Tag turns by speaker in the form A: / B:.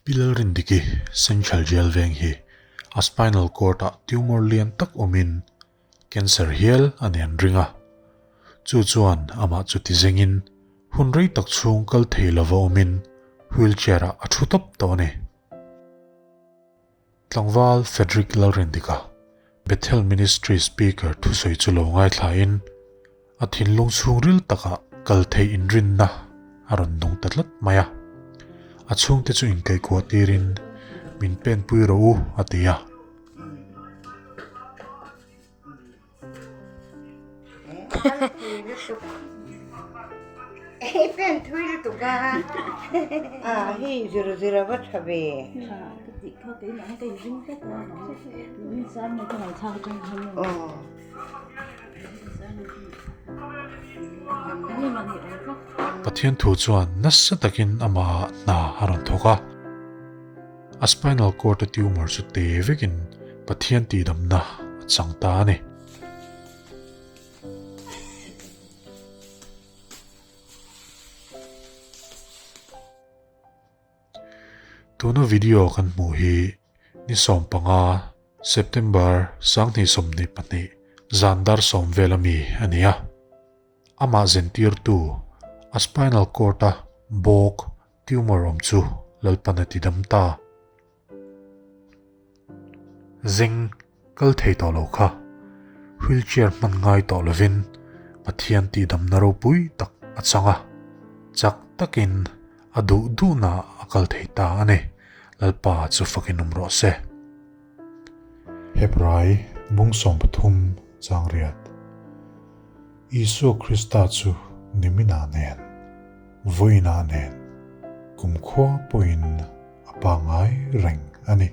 A: Pi Lalrindiki Central Jail veng hi a spinal cord ah tumor lian tak awmin cancer hial a ni an ring a. Chu chuan amah chu ti zengin hun rei tak chhung kal thei lova awmin wheelchair ah a thu tawp tawh a ni. Tlangval Frederick Lalrindika, Bethel Ministry Speaker thusawi chu lo ngaithlain a thinlung chhungril takah kal theih inrinna a rawn nung ta tlat mai a. A chhungte chu inkaihkuah tirin min penpui rawh u a ti a. Pathian thu chuan nasa takin amah hna a rawn thawk a. A spinal cord a tumor chu te vekin Pathian tihdamna a chang ta a ni. Tuna video kan hmuh hi ni 15 September 2022 zan dar 10 vel ami a ni a. Amah zentirtu a spinal cord a bawk tumor awm chu Lalpan a tidam ta. Zeng kal thei tawh lo kha wheelchair hman ngai tawh lovin Pathian tihdamna ropui tak a chang a, chak takin a duh duhna a kal thei ta a ni. Lalpa chu fakin awm rawh se. Hebrai bung 13 chang riat. Isua Krista chu niminah nen, vawiinah nen, kumkhua pawhin a pangngai reng a ni.